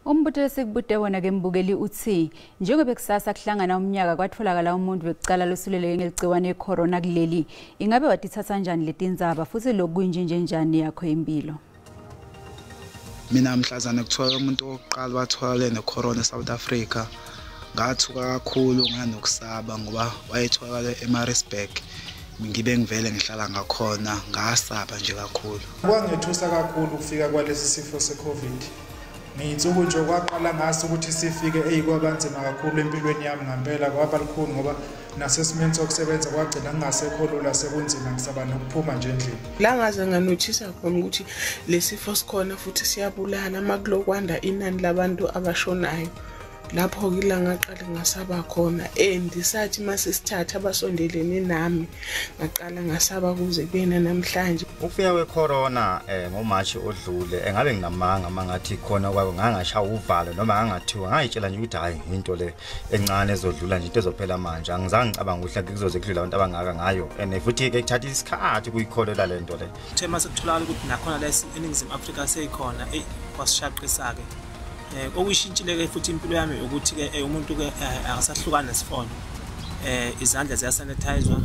Umbuto lesikubute wona ke mbukeli uthi njengoba kusasa kuhlangana umnyaka kwatholakala umuntu wekucala losuleleke ngeligciwane icorona kuleli, ingabe watithatha kanjani letindzaba futhi lokuyinje njani yakho impilo? Mina mhlazane kuthiwa umuntu wokuqala watholakala necorona eSouth Africa, ngathuka kakhulu nganokusaba ngoba wayetholakala eMaritzburg, ngibe ngivele ngihlala ngakhona, ngasaba nje kakhulu. Kwangethusa kakhulu ukufika kwalesi sifo seCovid. Ngiyinsuku nje kwaqala ngaso ukuthi sifike eyikwabanzima kakhulu empilweni yami ngempela, kwaba lukhuni ngoba nasesimeni sokusebenza kwagcina kungasekho lula, sekunzima ngisaba nokuphuma nje endlini. La ngaze nganothisa khona ukuthi lesifo sikhona futhi siyabulala, makulokwanda inani labantu abashonayo. Lapho ke la ngaqala ngasaba khona, and sathi mase sithatha abasondelene nami ngaqala ngasaba kuze kubena namhlanje. Ukufika kwecorona ngoMarch odlule, engabe nginamanga mangathi khona kwabo ngangashaya uvalo noma ngangathiwa, ngayitshela nje ukuthi hayi, into le encane ezodlula nje, into ezophela manje. Angizange ngicabanga ukuthi kuzoze kudlula abantu abangaka ngayo, and futhi ke kuthatha isikhathi kuyikholela lento le. Kuthe mase kutholakala ukuthi nakhona la eNingizimu Afrika seyikhona, eyi, kwasishaqisa-ke. Okuyishintshile-ke futhi impilo yami ukuthi ke umuntu ke akasahlukani nesifonyo, izandla ziyasanitizwa,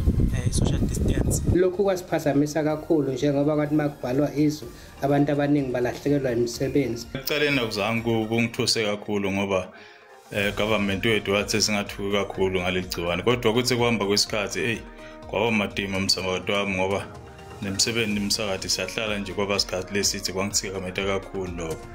social distance. Lokhu kwasiphazamisa kakhulu njengoba kwathi makubhalwa izwe abantu abaningi balahlekelwa imisebenzi. Ekucaleni akuzange kungithuse kakhulu ngoba government wethu wathi singathuki kakhulu ngaleli gciwane, kodwa kuthi kuhamba kwesikhathi, eyi, kwaba madima umsakato wami ngoba nemsebenzi imsakathi siyahlala nje, kwaba sikhathi lesithi kwangithikameta kakhulu lokho.